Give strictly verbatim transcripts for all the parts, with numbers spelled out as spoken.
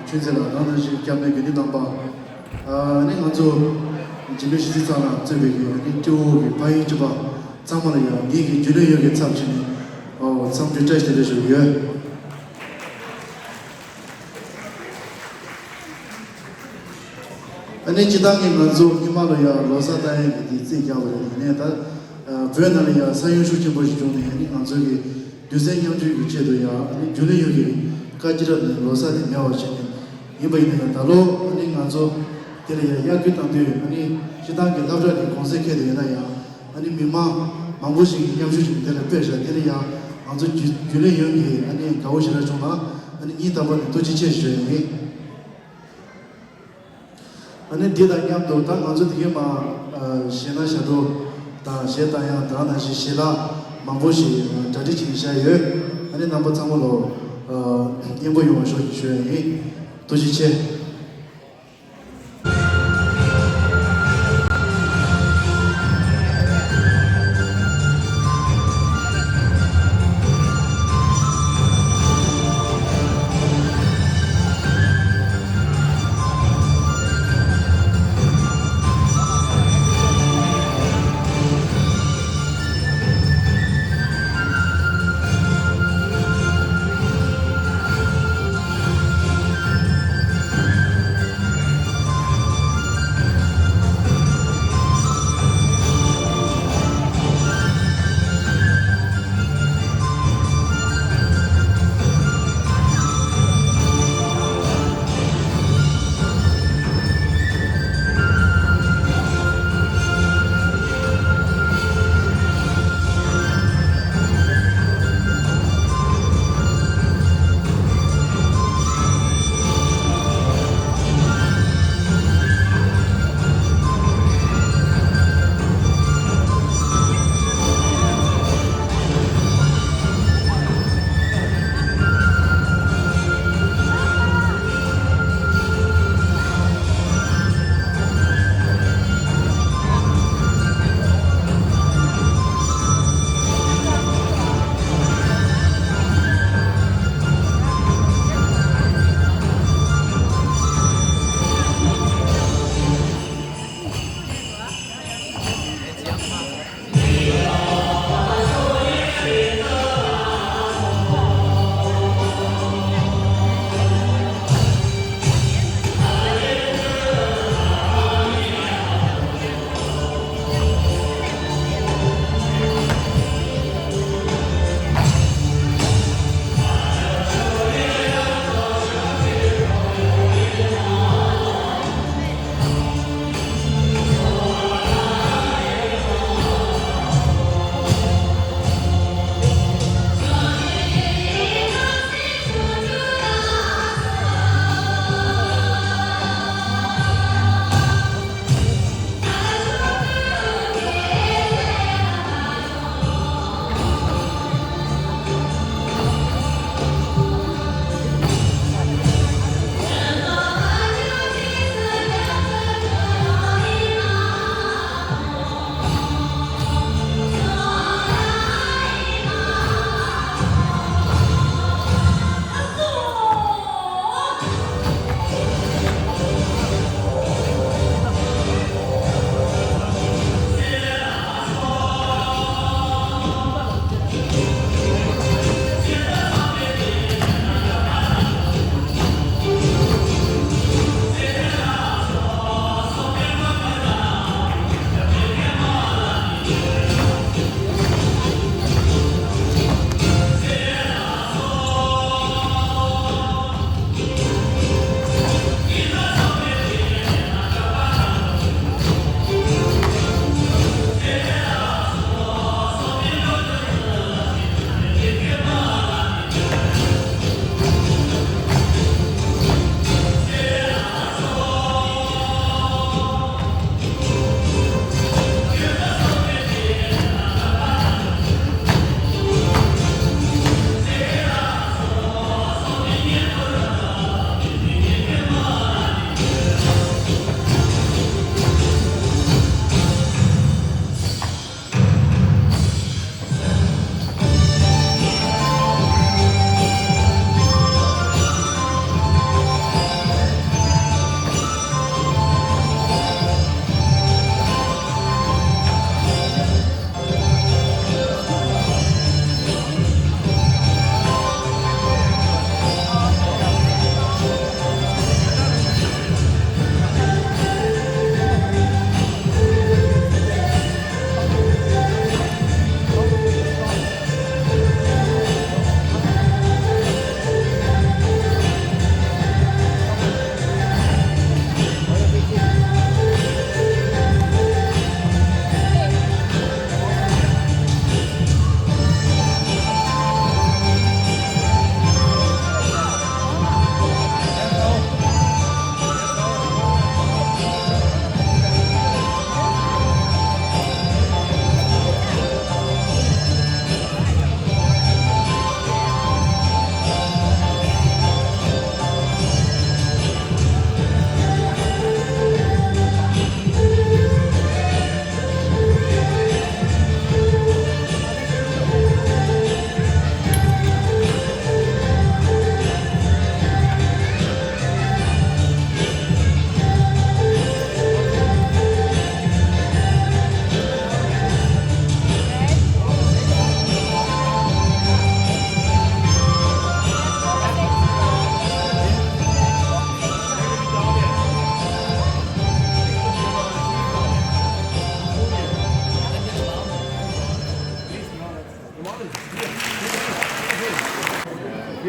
ཆོས་མཛད་ལ་རང་ནང་བཞིན་སྐྱབས་གནས་དགེ་འདུན་རྣམ་པ། ཨ་ནི་ང་ཚོ་འཇིགས་མེད་གཞིས་རྩེ་ཚང་ལ་གཙོས་པའི་གི་ཨ་ནི་སྤྲེའུ་གི་ཕ་ཡུལ་གཅིག་པ་ཚང་མ་ལ་ཡང་ངེད་ཀྱི་རྒྱུན་ལས་ཡོངས་ཀྱི་ཚབ་བྱས་ནས་ཨོ་འཚམས་འདྲི་བཀྲ་ཤིས་བདེ་ལེགས་ཞུ་གི་ཡོད། ཨ་ནི་སྤྱིར་བཏང་གི་ང་ཚོ་སྔོན་མ་ལ་ཡང་ལོ་གསར་བཏང་ཡས་ཀྱི་དེ་རྩིས་རྒྱག་པ་རེད། ཡིན་ནའི་ད་ཨ་བོད་ནང་ལ་ཡང་ས་ཡོམ་ཤུགས་ཆེན་པོ་ཞིག་བྱུང་ནས་ཨ་ནི་ང་ཚོ་གི་དུས་ཚོད་མཉམ་སྤྱོད་ཀྱི་ཆེད་དུ་ཡང་ཨ་ནི་རྒྱུན་ལས་ཡོངས་ཀྱི་བཀའ་དགྱེས་རབས་ནས་ལོ་གསར་དེ་མེད་པ་བྱས་ནས་ཡིན་པ་ཡིན་ན་ཡང་། ད་ལོ་ཨ་ནི་ང་ཚོ་དེ་ལ་ཡང་དབྱར་སྐྱིད་བཏང་དུས་ཨ་ནི་སྤྱིར་བཏང་གི་སློབ་གྲྭ་གི་གུང་སེང་འཁེལ་དུས་ཡིན་ན་ཡང་། ཨ་ནི་མི་མང་མང་པོ་ཞིག་གིས་མཉམ་ཞུགས་བྱས་ནས་དེ་ལ་ཕེབས་ཤག་དེ་ལ་ཡང་ང་ཚོ་རྒྱུན་རྒྱུན་ལས་ཡོངས་ཀྱི་ཨ་ནི་དགའ་བོ་ཞེ་དྲག་བྱུང་ལ། ཨ་ནི་སྙིང་ཐག་པ་ནས་ཐུགས་རྗེ་ཆེ་ཞུ་ཡ་ཡིན། ཨ་ནི་འདི་དང་མཉམ་དུ་ད་ང་ཚོ་དེ་གའི་མ་ཨ་གཞས་སྣ་ཞབས་བྲོ་དང་གཞས་བཏང་ཡག་དེ་ནང་བཞིན་ཞལ་ལག་མང་པོ་ཞིག་གྲ་སྒྲིག་བྱས་ནས་བཞག་ཡོད། ཨ་ནི་རྣམ་པ་ཚང་མ་ལོ་ཨ་སྙན་པོ་ཡོང་བ་ཤོག་ཅེས་ཞུ་ཡ་ཡིན། ཐུགས་རྗེ་ཆེ།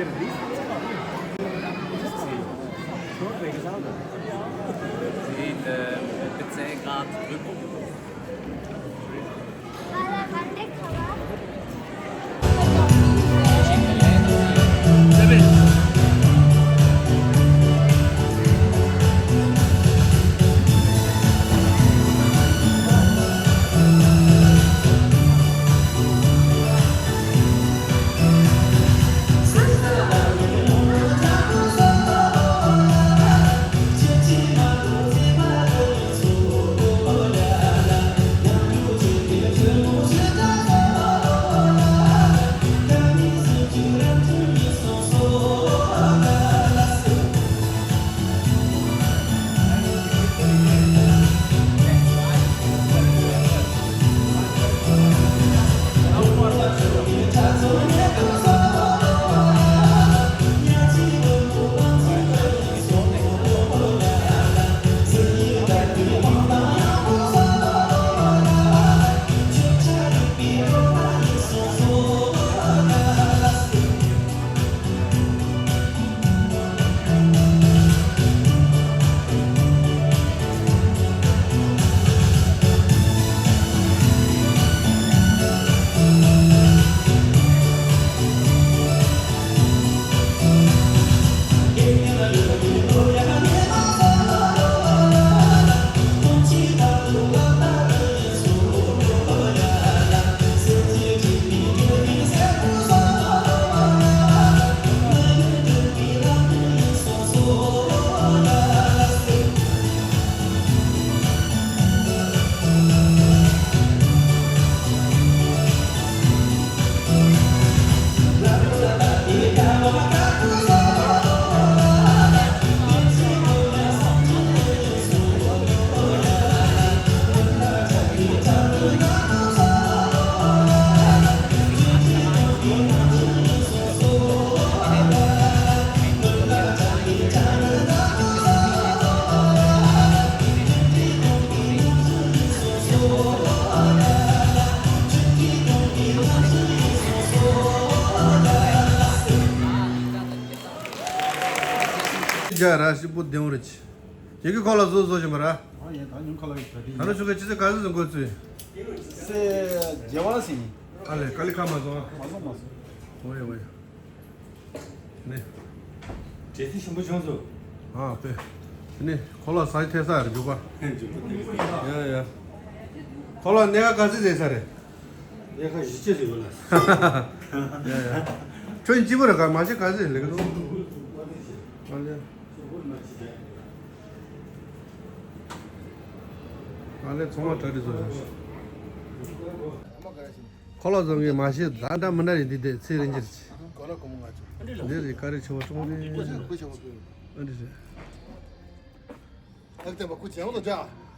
Sieht, äh, ein bisschen gerade drücken. རྒྱ་ར་ཞིབ་པོ་བདེ་བོ་རེད། ཁྱེད་ཀྱིས་ཁོ་ལ་བཟོ་བཟོ་བཞིན་པ་ར། ཨ་ཡེ་ད་ཉུང་ཁ་ལ་ཡོད་ད་དེ། ད་ནུ་ཆུ་ཁ་ཆུ་ཚོད་ག་ཚོད་ཙམ་འགོར་ཚུལ། སེ། རྒྱལ་བ་ཟིན། ཨ་ལས་ཀ་ལི་ཁ་མ་སོང་། མ་སོང་མ་སོང་། ཨོ་ཡེ་ཨོ་ཡེ། ནི། འདྲེ་སྲིན་ཞིམ་པོ་བྱུང་སོང་། ཨ་ཕེ། ནི་ཁོ་ལ་ས་ཡི་ཐེ་ས་རེད་འཇུག་པ། འཇུག་པ་ཐེ་ས། ཡ་ཡ། ཁོ་ལ་གནས་ཀ་ག་ཚོད་ཟེར་ས་རེད། ཡ་ཁ་བཞི་བཅུ་ཟེར་བ་ལ། ཡ་ཡ། ཁྱོད་སྐྱིད་པོ་རེད་ག་མ་ཤི་ག་ཚོད་ལེགས་འདུག་ཨ་ལས། ཨ་ལས་ཚང་མ་གྲ་སྒྲིག་བཟོ་བྱུང་། ཁོ་ལ་བཟང་གི་མ་ཤེས་ད་འདྲ་མི་འདྲ་ཡིན་འདི་དེ་ཚེ་རིང་འགྱུར་གྱི། འདི་རེད་ཀ་རེ་ཆེ་བ་ཀྲོང་རེད། ཨ་འདི་རེད། ཨ་བསྟན་པ་སྐུ་བྱེད་འོ་ལོ་འདྲ།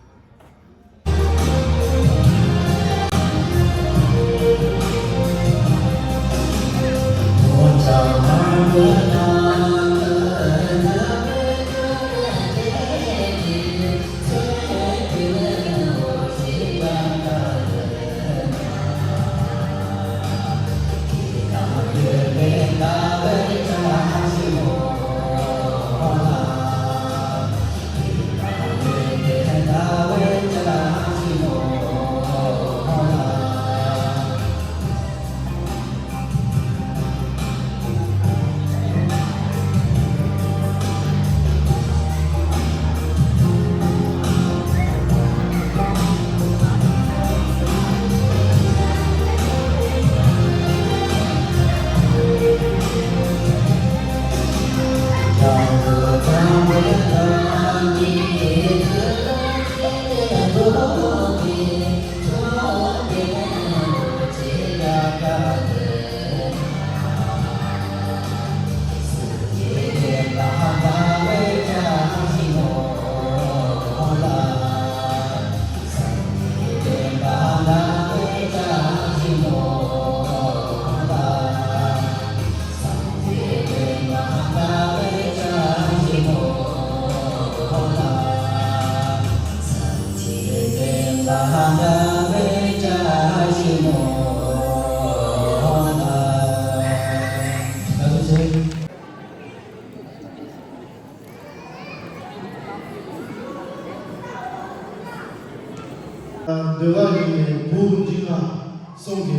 གསུང་གི་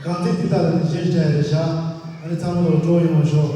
གང་ཚེ་འདི་དག་ལ་ནི་ཞེས་བྱ་ཡི་རེ་བཞག་ཨ་ནི་ཚང་མ་ལོ་སྤྲོ་ཡོང་བ་ཤོག་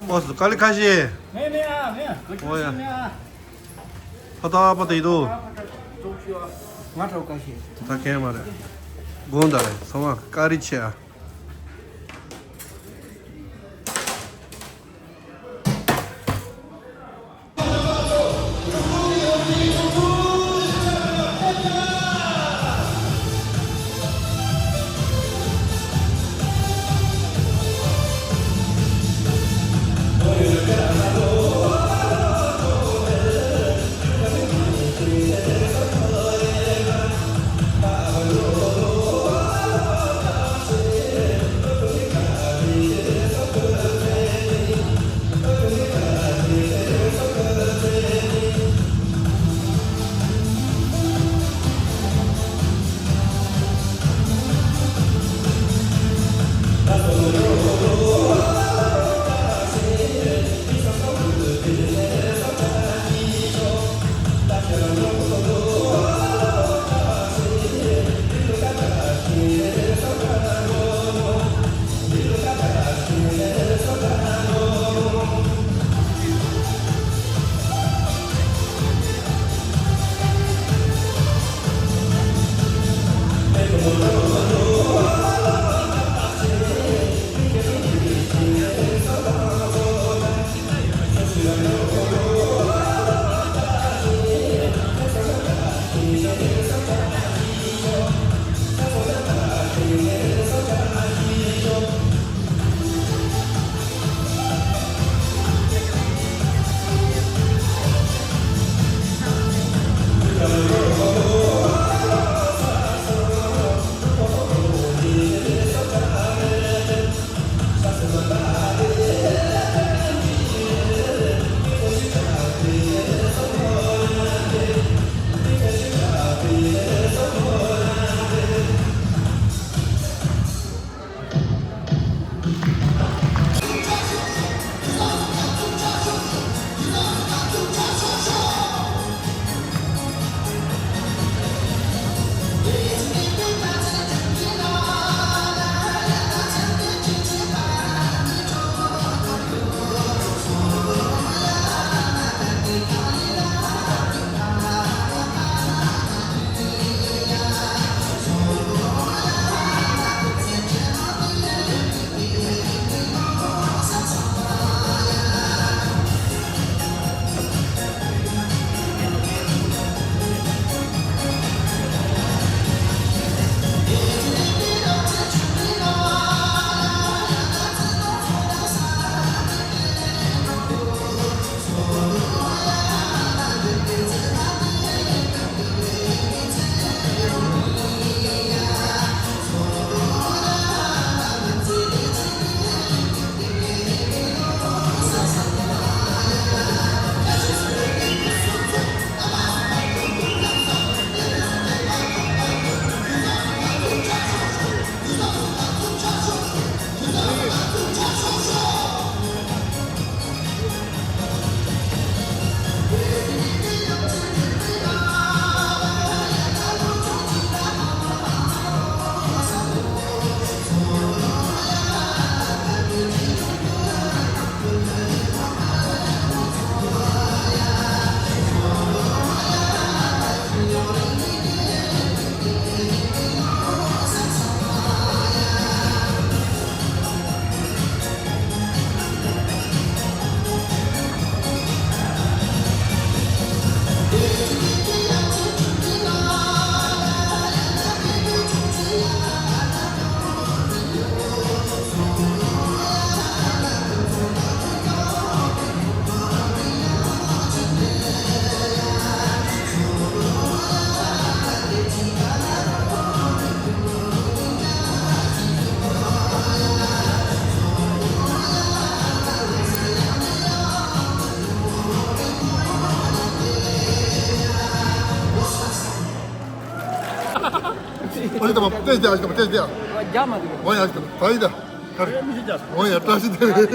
ཨོ་སི་དཀའ་ལས་ཁ་ཤས། མེད་མེད་ཨ་མེད། ཨོ་ཡ། མེད་ཨ། ཕ་ཏག་པ་དེ་ཡིན་དོ། ང་འགྲོ་དཀའ་ཤས། ད་གན་མ་རེད། དགོངས་དག་རེད་ཚང་མ་བཀའ་དྲིན་ཆེ་ཨ། ཨོ་ཡ་ད་མ་ཏེ་ཏེ་ཨ་ཞིག་ཏེ་ཏེ་ཨ། རྒྱ་མ་འདུག་ཨོ་ཡ་ད་ཡི་ད། ཨོ་ཡ་བཀྲ་ཤིས་བདེ་ལེགས།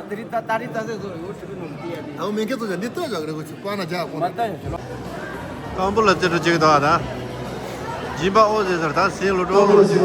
ད་རི་ད་ད་རི་ད་ཟེ་ཟོ་ཡོ་ཁྲི་ནོ་ཏི་ཡ་དེ། ཨོ་མེ་ཀེ་ཙོ་ཡ་འདི་ཏོ་ཡ་ག་རེ་གོ་ཆུ་པ་ན་ཇ་གོ་ན། སྐམ་པོ་ལ་ཅི་འདྲ་ཅིག་ད་ད། སྦྱིན་པ་ཨོ་ཟེ་ཟེར་ད་སེ་ལོ་ཀྲོ་ལོ་ཅིག་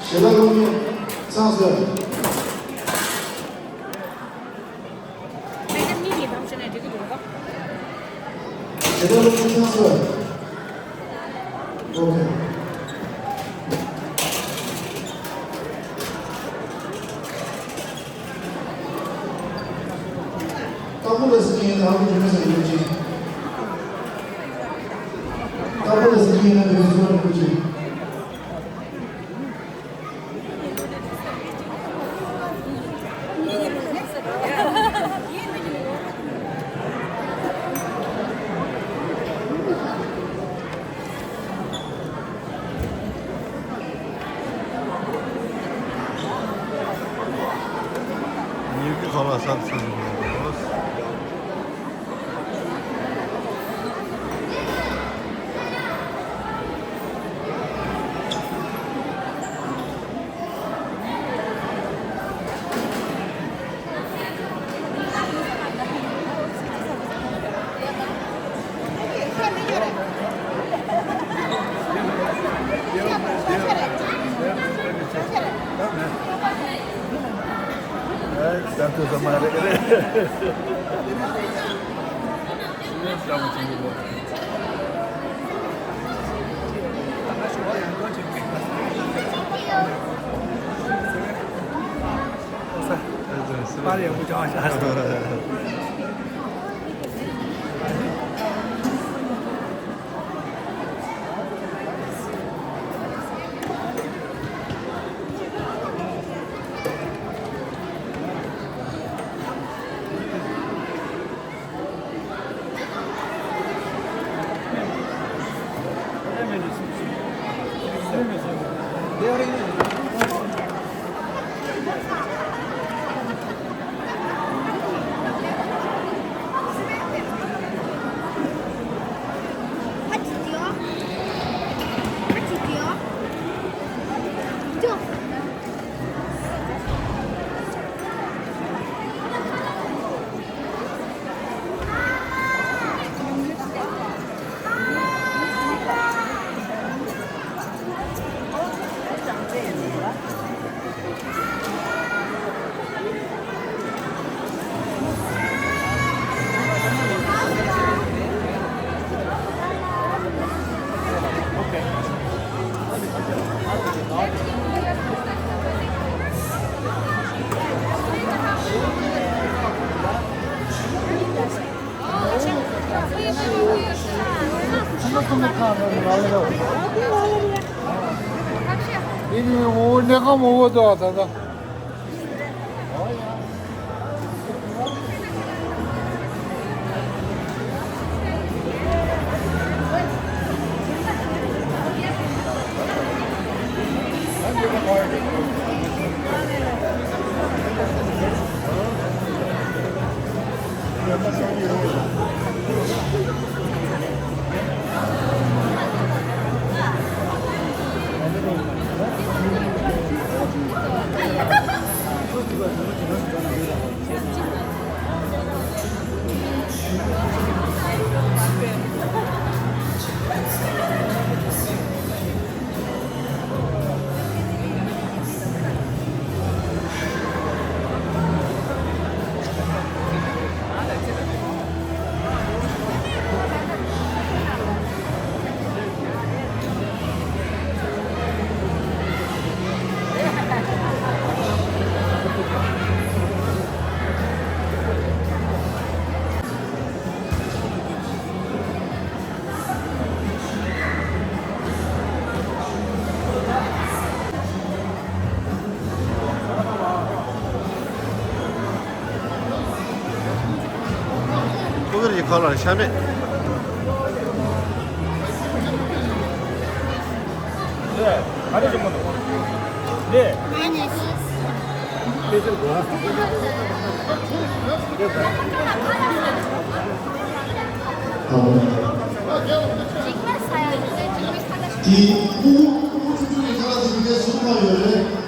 ཞེ་དྲག་སློབ་གཉེར་ཚང་ཟེར། ཞེ་དྲག་སློབ་གཉེར་ཚང་ཟེར། ཨོ་ཁེ། དང་པོ་ལ་ཟེར་གྱི་ཡིན་ན་ཨ་ཁུ་རྒྱུ་མེད་ཟེར་གྱི་ཡོད་ཅིང་། དང་པོ་ལ་ཟེར་གྱི་ཡིན་ན་དེ་བས་གཙོ་བོ་རིན་པོ་ཆེ། ཉིན་གྱི་ཁ་ལག་ཟ་ཚུལ་ཡིན་པ། པར་ཡག་པོ་བྱུང་བ་ཤག Ini o ne kam o da da da. ཀུ་ཀར་གྱི་ཁ་ལ་ཤ་མེད། ལེ། ཨ་ནི་ཅི་མོ་འདུག་ལེ། དེ་ཕྲུ་གུ་ཕྲུ་གུ་ཚོའི་ཁ་ལ་དེ་རིགས་སུ་མ་ཡོད་རེད།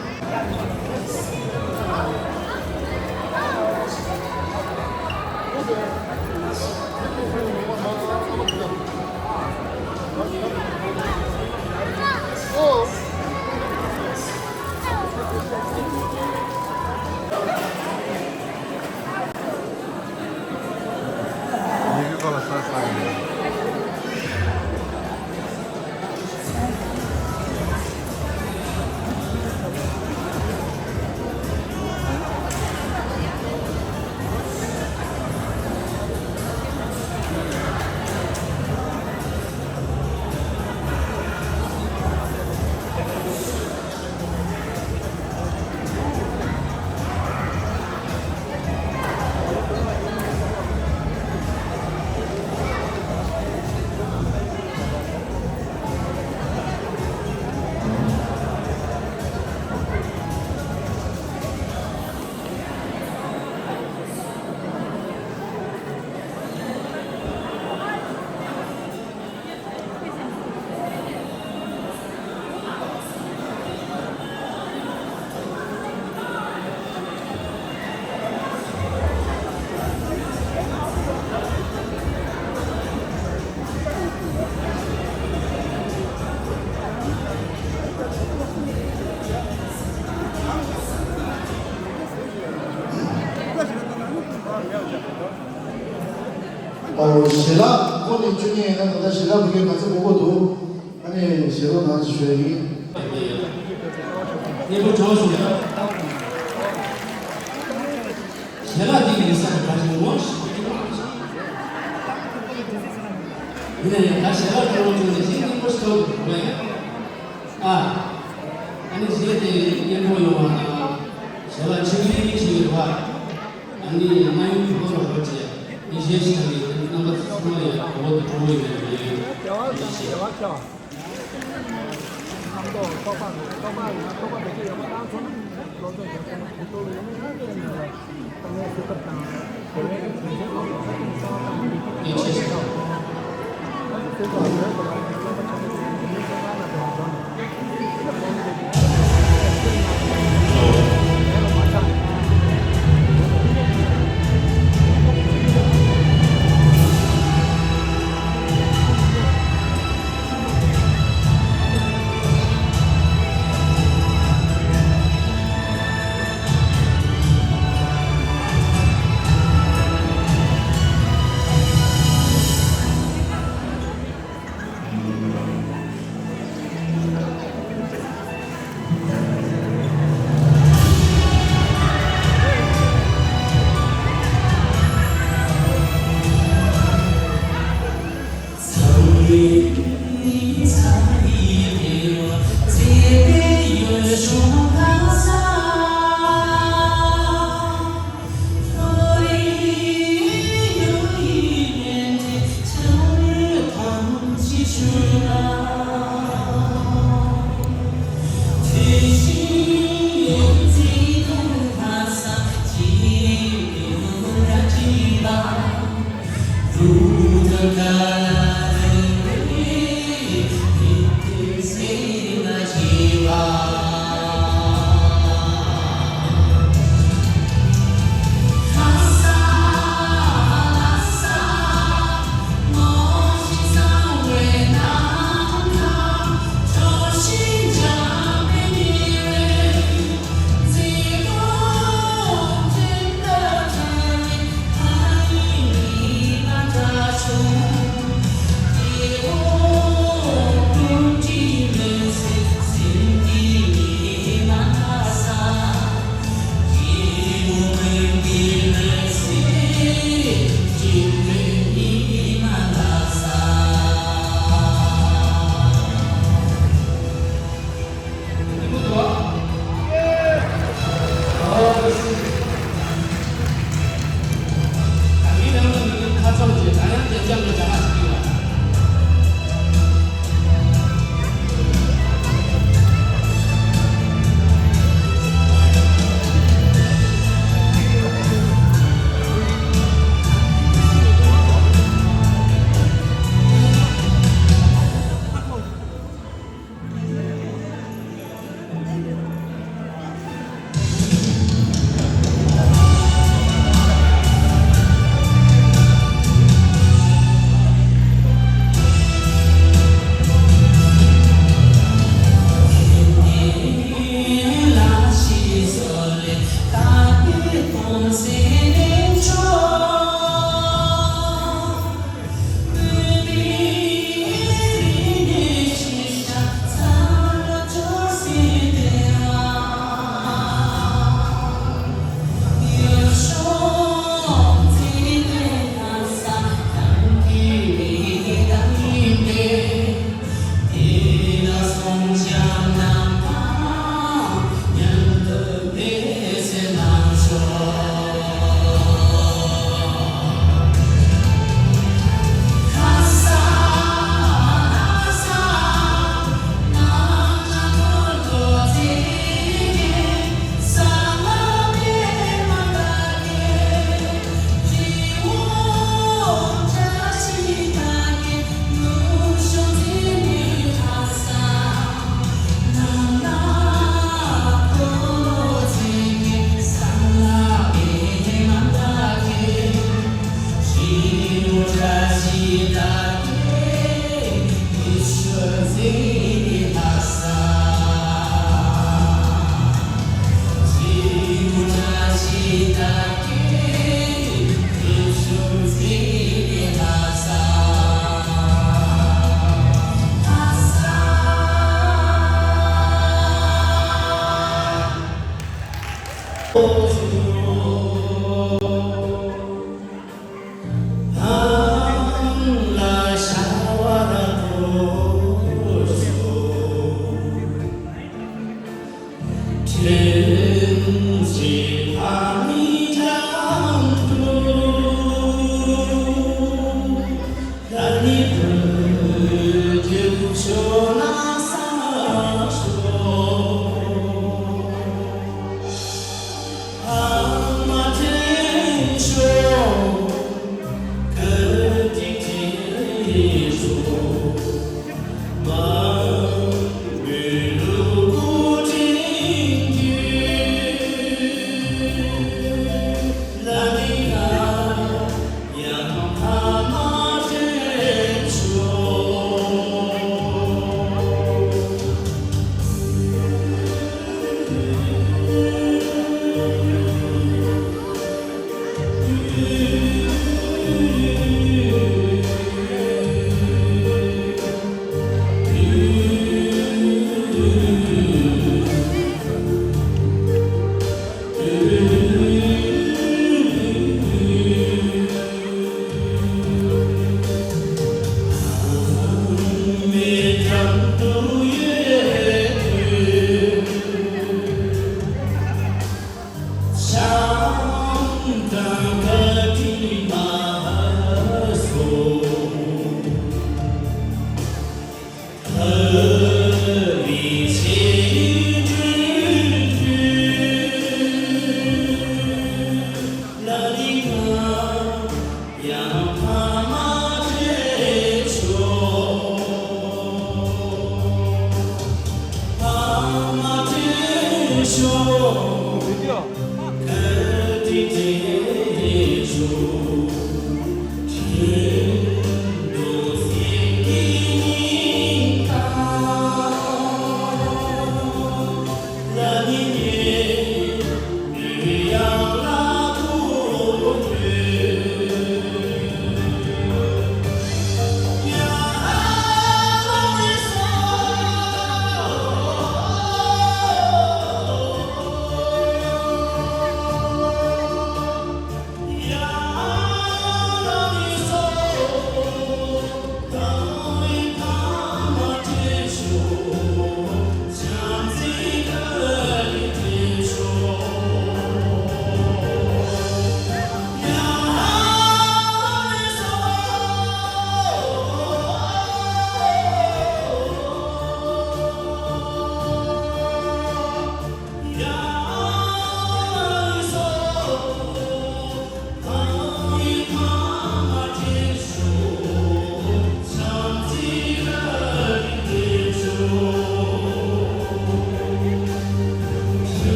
ཨོ། ཞལ་ལག་ཁོ་ནས་བཅོ་མཁན་ཡིན་ན་ད་ལྟ་ཞལ་ལག་ཕུལ་མཁན་ག་ཚོད་དགོས་ཀྱི་འདུག་ཨ་ནི་ཞལ་ལག་ནང་ཞིག་ཞུ་ཡ་ཡིན། སྙན་པོ་བྱུང་སོང་ཡ། ཞལ་ལག་འདི་གི་ས་ག་ཞིག་ངོ་ཤེས་ཀྱི་མ་རེད། ཡིན་ན་ཡང་ད་ཞལ་ལག་སྐྱོར་བ་བྱུང་ནས་ཞིག་སྙན་པོ་ཞིག་ཐོབ་དགོས་ཡ། ཨ། ཨ་ནི་ཞལ་དེ་སྙན་པོ་ཡོང་བ་དང་། ཞལ་ལག་ཆིག་སྒྲིལ་ཞིག་ཡོད་པ། ཨ་ནི་སྨན་ཡོན་གྱི་སྐོར་ལ་ཧོལ་ཆེ། ཡིན་གཞན་ཞིག་དང་ནི་རྣམ་པ་ཚང་མ་ཡང་གོ་བོ་དང་གྲོགས་ཡོད་པའི་ཡིན།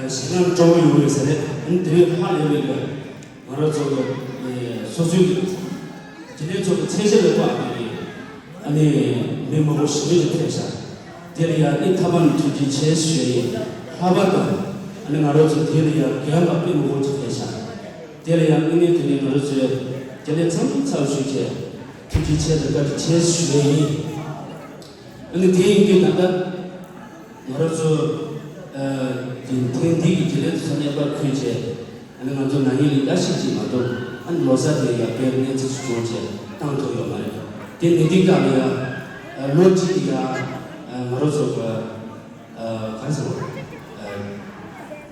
ཞེད་སྣང་སྤྲོ་བོ་ཡོང་ཡོད་ས་རེད། ཨ་ནི་དེ་བས་ཧ་ལས་པའི་གི་ང་རང་ཚོ་གི་སོ་སོའི་གི་དེ་ནས་ཚོ་གི་མཚན་ཞབས་ལ་བཀའ་ཨ་ནི་ཨ་ནི་མི་མང་པོ་ཞེ་པོ་ཅིག་ཕེབས་ཤག་དེ་ལ་ཡང་ཨ་ནི་ཐ་མ་ནས་ཐུགས་རྗེ་ཆེ་ཞུ་ཡ་ཡིན། ལྷག་པར་དུ་ཨ་ནི་ང་རང་ཚོ་དེ་ལ་ཡང་རྒན་ལགས་དཔེ་མང་པོ་ཅིག་ཕེབས་ཤག་དེ་ལ་ཡང་ཨ་ནི་དེ་ནས་ང་རང་ཚོས་དེ་ལས་མཚམས་ཚབ་ཞུས་བྱས་ཐུགས་རྗེ་ཆེ་དང་བཀའ་དྲིན་ཆེ་ཞུ་ཡ་ཡིན། ཨ་ནི་དེ་ཡིན་དུས་ད་ལྟ་ང་རང་ཚོ་ཨ་དེ་ཐེངས་འདི་གི་དགེ་ལས་ཚོ་གནས་པར་ཁུལ་བྱས། ཨ་ནི་ང་ཚོ་ན་ནིང་ལས་ཀ་ཤིག་ཅིག་མ་གཏོགས་ཨ་ནི་ལོ་གསར་དེ་ཡར་རྒྱས་གནས་ཚུལ་ཞིག་བྱུང་བྱས་བཏང་ཐུབ་ཡོད་མ་རེད། དེ་ནི་འདི་ག་ལ་ཡ་ཨ་ལོ་གཅིག་ཡ་ཨ་ང་རང་ཚོ་གི་ཨ་ག་རེ་ཟེར་བ་ཨ་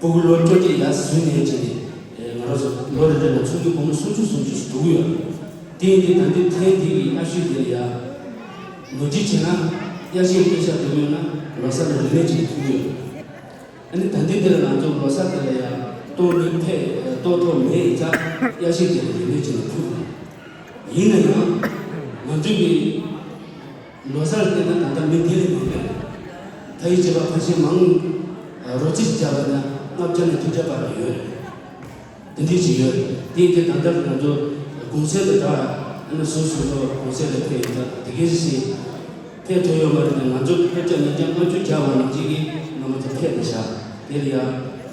ཕྲུ་གུ་ལོ་བཅོ་བརྒྱད་ཡར་ཟིན་ནས་བྱས་ནས་ཨ་ང་རང་ཚོ་ལོ་རེ་རེ་ལ་ཚོགས་འདུ་སྒོར་མོ་སུམ་ཅུ་སུམ་ཅུ་ཞིག་སྒྲུབ་ཀྱི་ཡོད། དེ་ཡིན་དུས་ད་ལྟའི་ཐེངས་འདི་གི་དབྱར་ཤུལ་འདི་ལ་ཡ་ལོ་རྒྱུས་བྱས་ན་དབྱར་ཤུལ་སྟོན་ཤག་འགྲོ་གི་ཡོད་ན་ལོ་གསར་ལ་རིན་མེད་ཅིག་ཐུག་གི་ཡོད། ཨ་ནི་ད་ལྟའི་འདི་ལ་ང་ཚོ་ལོ་གསར་འདི་ལ་ཡ་ལྟོ་མི་ཕེབས་ལྟོ་ཐོག་མེད་ཡིན་ཙང་དབྱར་ཤུལ་འདི་ལ་རིན་མེད་ཅིག་ལ་ཐུག་གི་ཡོད། ཡིན་ན་ཡང་ང་ཚོ་གི་ལོ་གསར་བལྟས་ན་ད་ལྟ་མི་དེ་ལས་མང་པས། ད་ཡིན་གཅིག་པ་ཕལ་ཆེར་མང་རོ་རྩིས་བརྒྱབ་པ་ན་ལྔ་བརྒྱ་ནས་བདུན་བརྒྱ་བར་ལ་ཡོད་རེད། དེ་འདྲས་ཅིག་ཡོད་རེད། དེ་ཡིན་དུས་ད་ལྟ་ང་ཚོ་གུང་སེང་དེ་དག་ཨ་ནི་སོ་སོ་སོ་གུང་སེང་ལ་ཕེབས་ཡིན་ཙང་དེ་གའི་ཞིག་ཕེབས་ཐུབ་ཡོད་མ་རེད་དེ། ང་ཚོ་ཕལ་ཆེར་ཉིས་བརྒྱ་ལྔ་བཅུ་བརྒྱ་བ་ནང་གཅིག་གིས་རྣམ་པ་ཚོ་ཕེབས་བསྡད་ཤག་དེ་ལ་ཡ་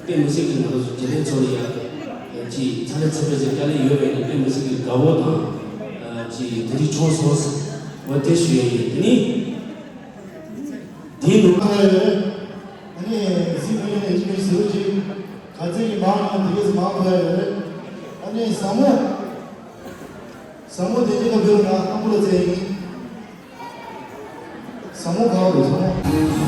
དཔེ་མི་སྲིད་ཀྱི་ང་རང་ཚོ་དགེ་ལས་ཚོ་ལ་ཡ་ཅིག་ཚ་ལེ་ཚ་ལེ་ཟེར་དཀའ་ལས་ཡོད་པས་ནི་དཔེ་མི་སྲིད་ཀྱི་དགའ་བོ་དང་ཅིག་དེ་འདྲ་བྱུང་སོང་། འོ་དེ་ཞུ་ཡ་ཡིན། དེ་ནི་དེའི་ནང་ལ་ཡོད་རེད། ཨ་ནི་གཟིགས་མི་ཉན་ཨེ་ཅི་མི་ཟེར་གྱི་ག་ཚད་ཀྱི་མང་ན་དེ་གས་མང་བ་ཡོད་རེད། ཨ་ནི་ཟབ་མོ་ཟབ་མོ་དེ་གཅིག་ལ་འབུལ་ན་ཨ་ཁུ་ལ་བཙལ་ཡིན། ཟབ་མོ་ག་བ་རེད་ཟབ་མོ།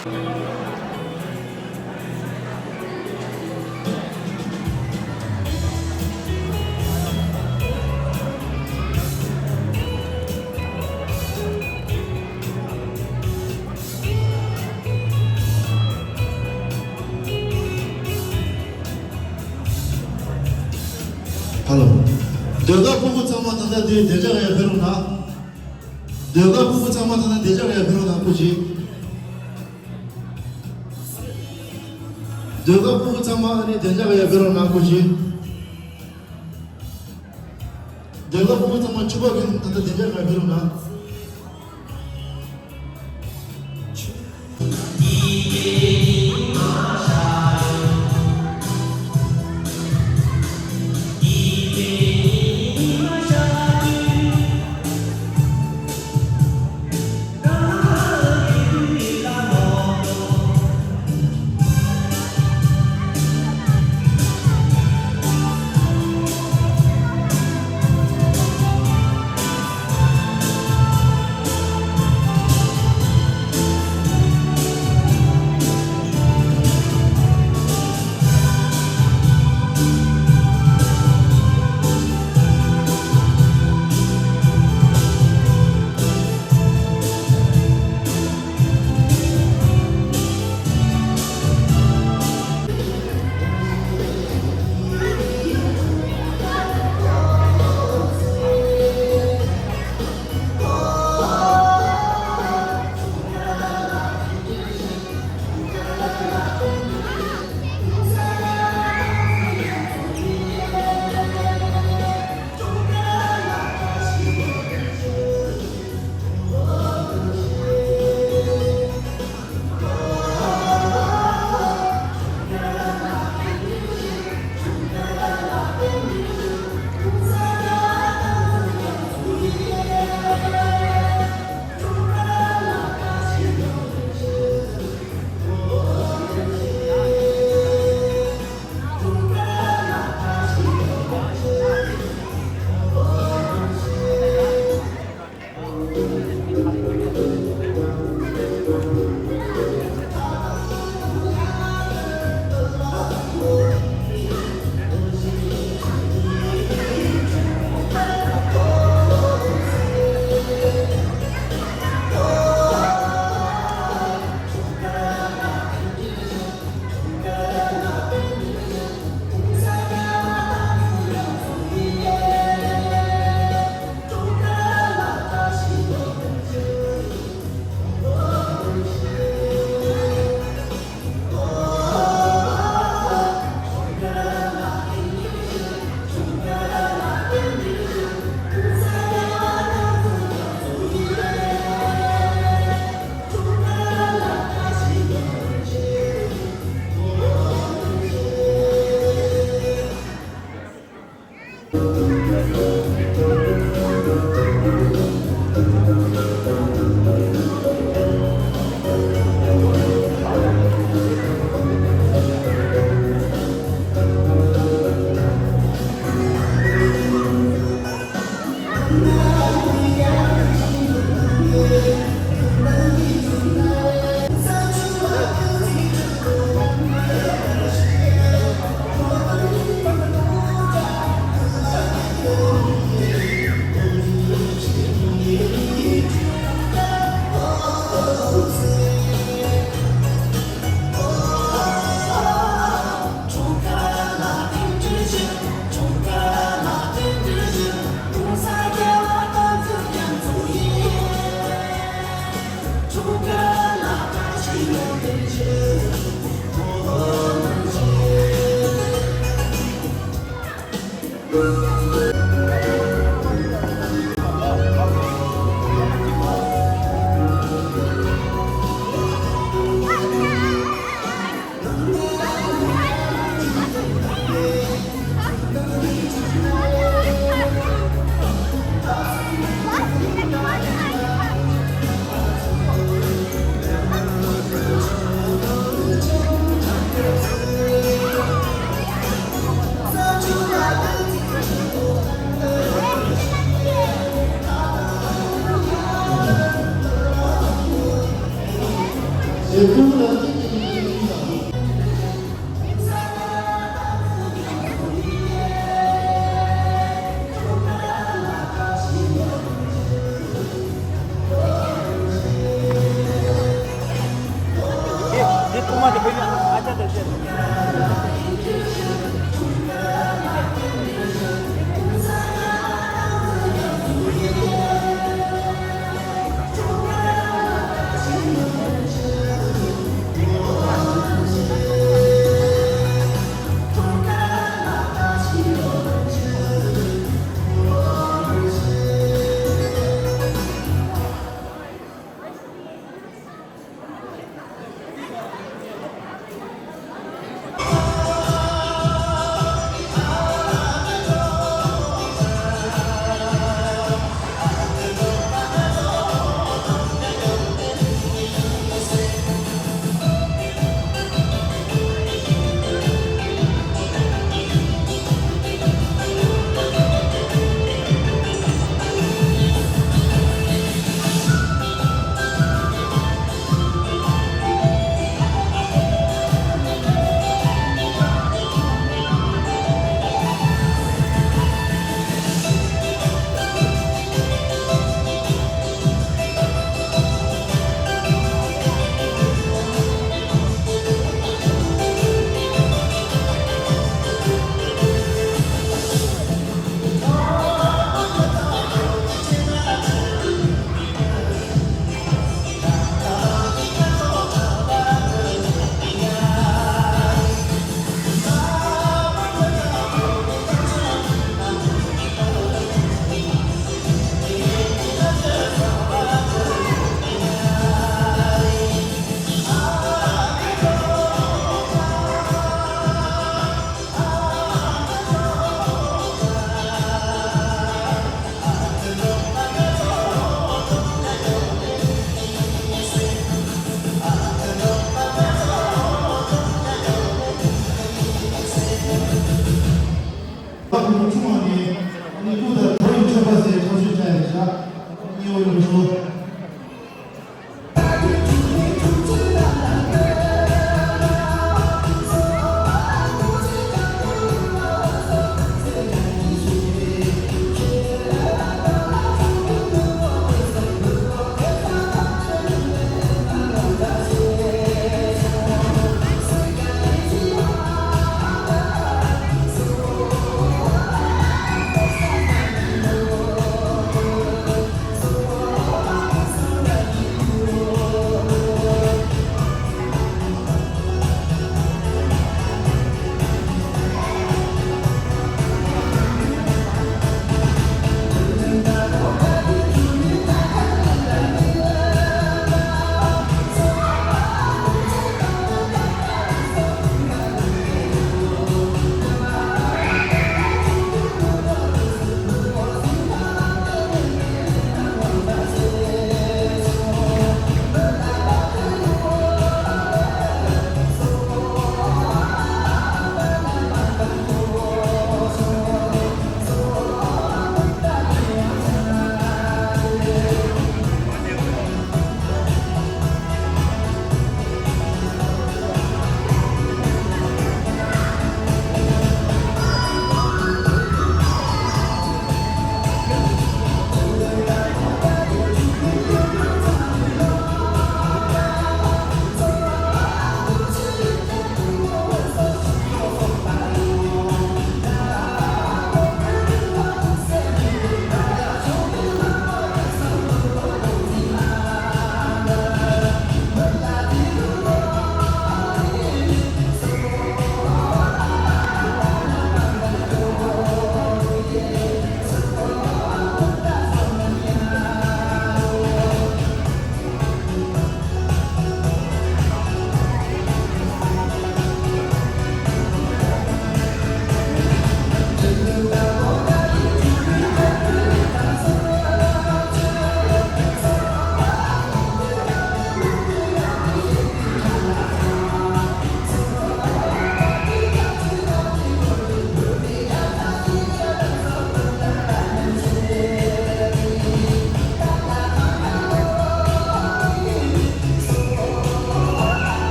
ཧ་ལོ། ཟློས་གར་ཕྲུ་གུ་ཚང་མ་ད་ལྟ་འདིར་བདེ་འཇགས་ཡར་ཕེབས་རོགས་གནང་། ཟློས་གར་ཕྲུ་གུ་ཚང་མ་ད་ལྟ་བདེ་འཇགས་ཡར་ཕེབས་རོགས་གནང་། སྐུ་མཁྱེན། ཟློས་གར་ཕྲུ་གུ་ཚང་མ་ཨ་ནི་བདེ་འཇགས་ཡར་ཕེབས་རོགས་གནང་། སྐུ་མཁྱེན། ཟློས་གར་ཕྲུ་གུ་ཚང་མ་ཕྱུ་པ་གིན་ད་ལྟ་བདེ་འཇགས་ཡར་ཕེབས་རོགས་གནང་།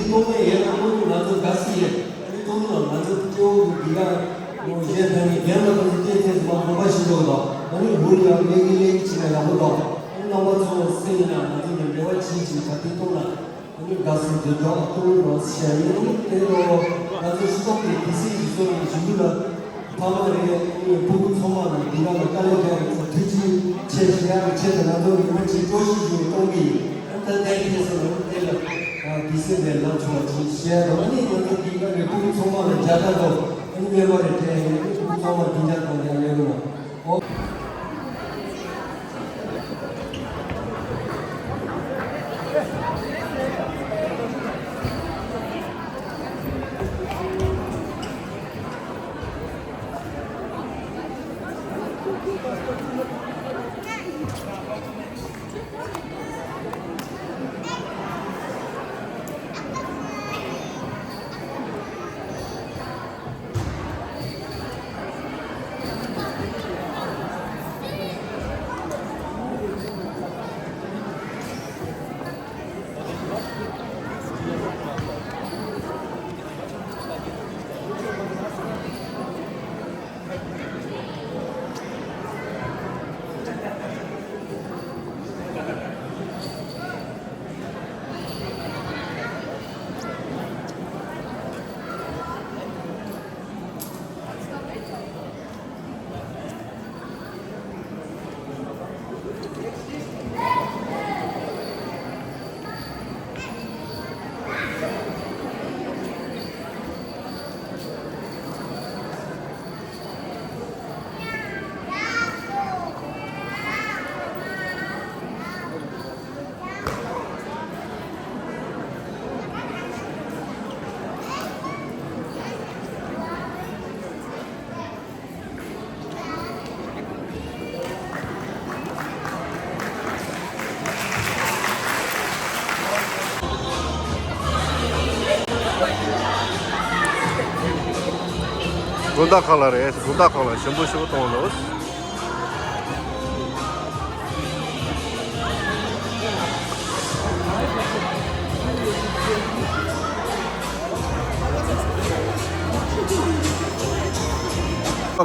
གཏོང་མཁན་ཡིན་ན་དངོས་གནས་ང་ཚོ་དགའ་སི་ཡོད། ཨ་ནི་གཏོང་ན་ང་ཚོ་སྐྱེ་བོ་གི་འདི་ག་ངོ་གཞན་དག་ནི་རྒན་ལགས་ཁོང་ཚོ་བལྟས་ཚེ་མ་དགོངས་པ་ཞིག་འདུག་དང་། ཨ་ནི་འུ་ཡང་ལས་ཀྱི་ལས་ཀྱི་བྱེད་ན་ཡག་པོ་འདུག། ཨ་ནི་རྣམ་པ་ཚོ་སེམས་ཡིན་ན་ང་ཚོ་ནི་འབྲེལ་བ་བྱེད་ཅིག་ག་དུས་གཏོང་ན། ཨ་ནི་དགའ་སི་འདི་འདྲ་གཏོང་རོགས་བྱས་ཡིན། ཨ་ནི་དེ་ལོ་ང་ཚོ་སྤྱི་ཚོགས་ཀྱི་དུས་ཚིགས་ཀྱི་བཟོ་རིག་ཞུ་རྒྱུ་ལ། ཕ་མ་རེད། ཨ་ནི་ཕྲུ་གུ་ཚང་མ་ལ་འདི་ག་ལ་དཀའ་ལས་རྒྱག་རེད་ཚོ་ཐུགས་རྗེ་ཆེ་ཞུ་ཡག་གི་ཆེད་དུ་ང་ཚོ་ཉི་མ་གཅིག་སྤྲོ་ཤིག་ཞུ་གཏོང་གི་ཡིན། ཨ་ནི་ད་ལྟའི་ཁེ་སང་ལ་དེ་ལ་དུས་ཚོད་ལས་ལངས་བྱུང་བ་ཅིག་བཤད་དང་། ཨ་ནི་ང་ཚོ་འདི་ག་རེད། ཕྲུ་གུ་ཚང་མ་ལ་རྒྱ་གར་དུ་ཨ་ནི་སྨན་པ་རེད་དྲན་ཡོད། ཨ་ནི་ཕྲུ་གུ་ཚང་མ་འདི་འདྲ་དང་ཡང་ལས་རུང་བ། དགོང་དག་ཁ་ལ་རེད། དགོང་དག་ཁ་ལ་ཞིམ་པོ་ཞིམ་པོ་གཏོང་ལོ།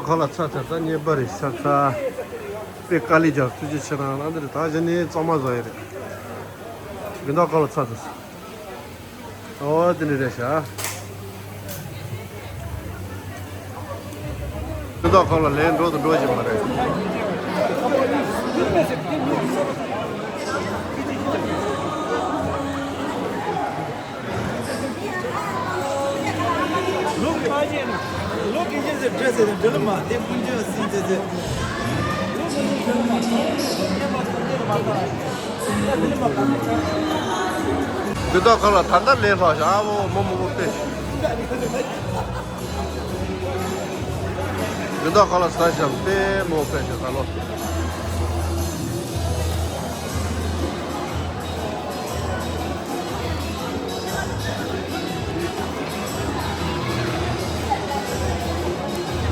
ཁ་ལ་ཚ་ཚ་ཚ་རྙེད་པ་རེད་ཤག་ཚ། དཔེ་དཀའ་ལས་རྒྱབ། ཐུགས་རྗེ་ཆེ་གནང་། ཨ་འདིར་ད་གཞི་ནས་གཙང་མ་བཟོ་ཡི་རེད། དགོང་དག་ཁ་ལ་ཚ་ཚ་ཚ། ཨོ་དེ་འདྲ་རེད་ཤག། དགོང་དག་ཁ་ལ་ལས་འགྲོ་དང་འགྲོ་བཞིན་པ་རེད། ལོ་ཁ་ཤས་ན་ལོ་ཁ་ཤས་ཟེར་འདྲ་ཟེར་འདྲ་ལ་མ་དེ་ཀུན་སྤྱོད་སྲིད་ཟེར་ཟེར། འདི་དག་ཁ་ལ་ད་ལྟ་ལས་ལྷག་བཞག་བོ་མོ་མོ་མོ་སྟེ། འདི་དག་ཁ་ལ་ས་ཞབས་ཏེ་མོ་ཕེ་ཞབས་ད་ལོ།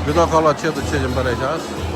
འདི་དག་ཁ་ལ་ཆེད་དུ་ཆེ་བཞིན་པ་རེད་ཤག།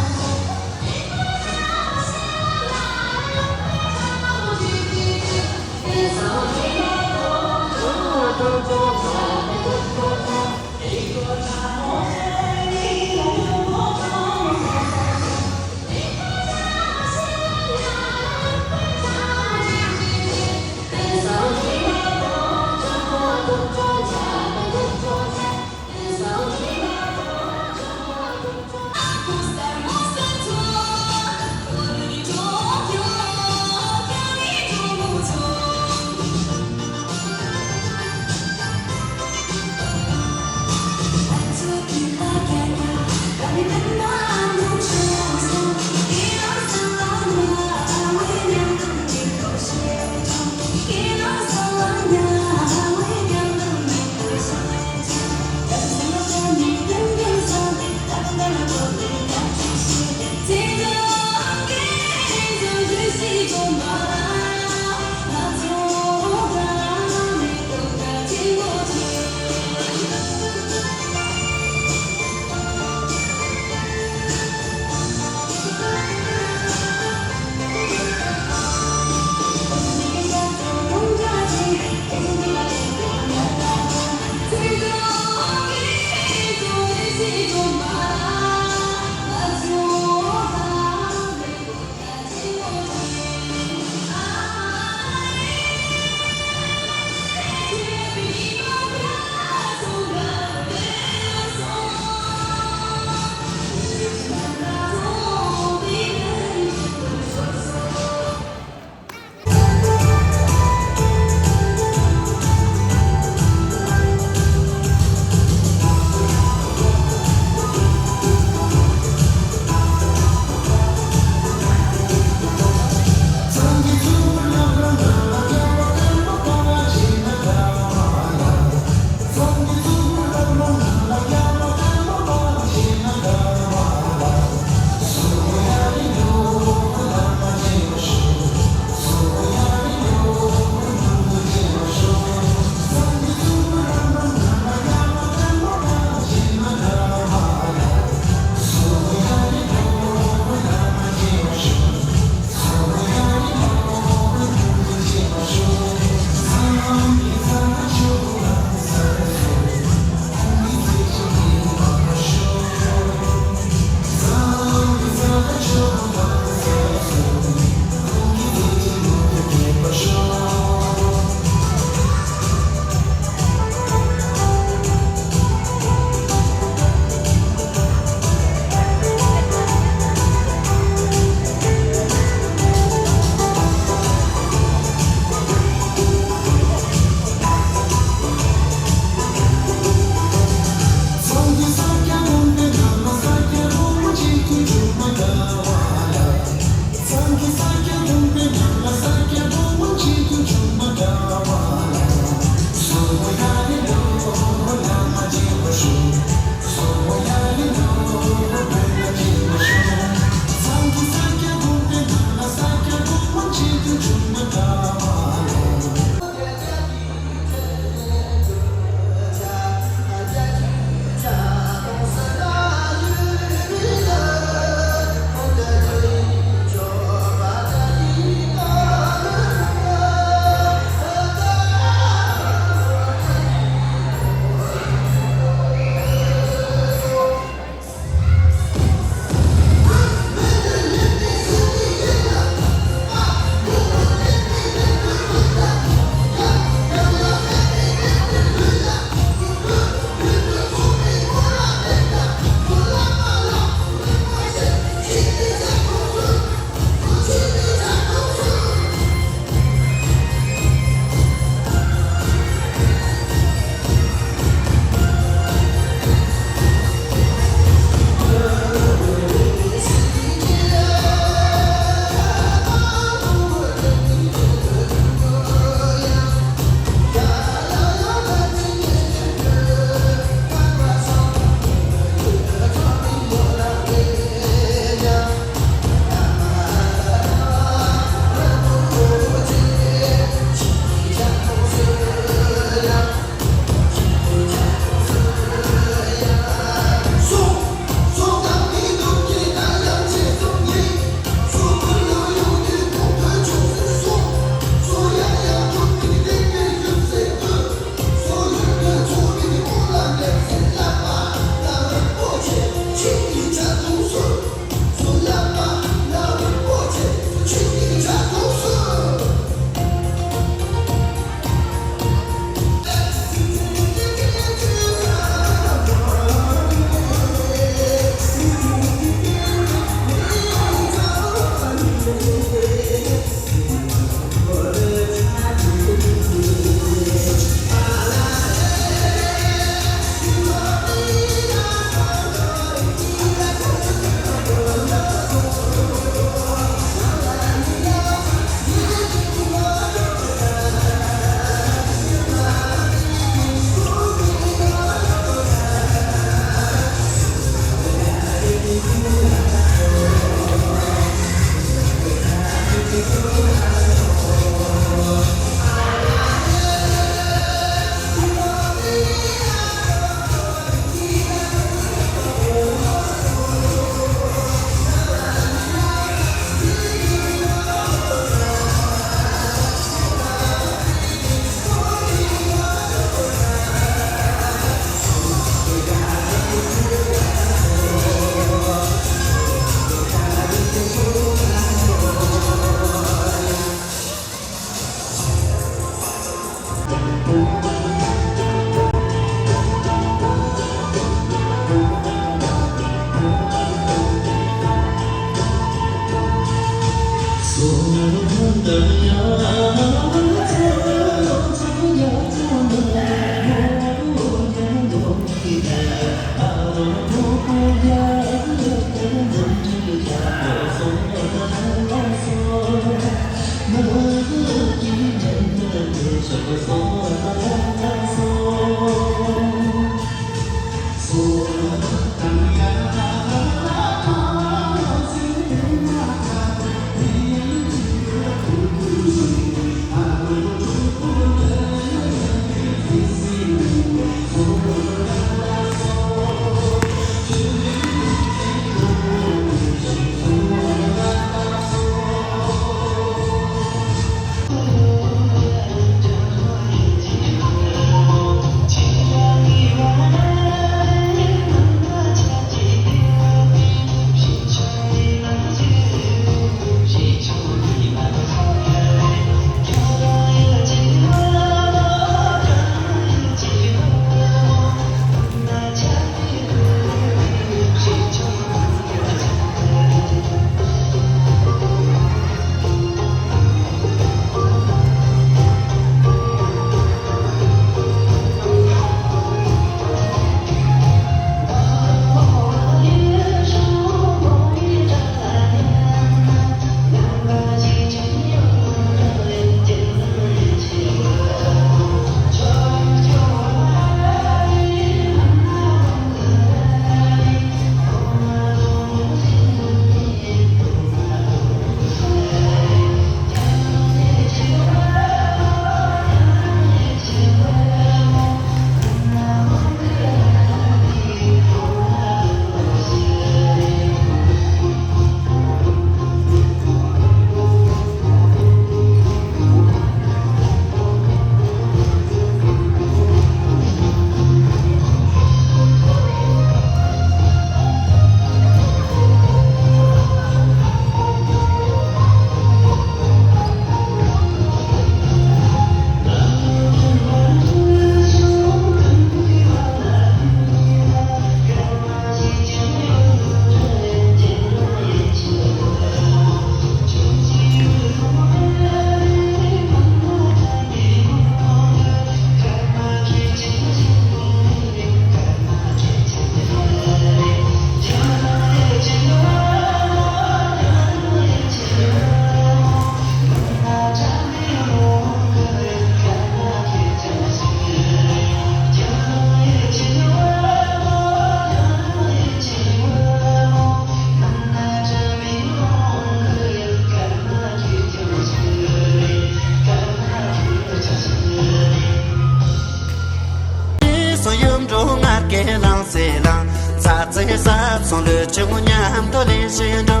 འགྲོ་ངར་སྐད་ལངས་སེ་ལངས། ཚ་ཚེ་ས་ཚོང་ལུས་ཆུང་མཉམ་དུ་ལེན་བཞིན་འགྲོ།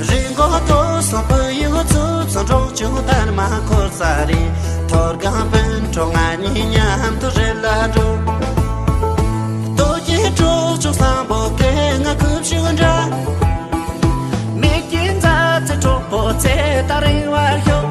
རི་མགོ་མཐོ་སོང་བུ་ཡུག་ཚུ་ཚོ་འབྲོག་ཆུང་དར་མ་འཁོར་ས་རེད། ཐོར་སྒང་སྤུན་གྲོགས་ང་གཉིས་མཉམ་དུ་རི་ལ་འགྲོ། ལྟོ་སྐྱེས་གྲོགས་ཆོག་བཟང་པོ་སྐད་ང་ཁུབ་ཤུགས་འདྲ། མིག་གི་མཛའ་བརྩེ་གྲོགས་པོ་ཚེ་ད་རིང་བར་ཤོག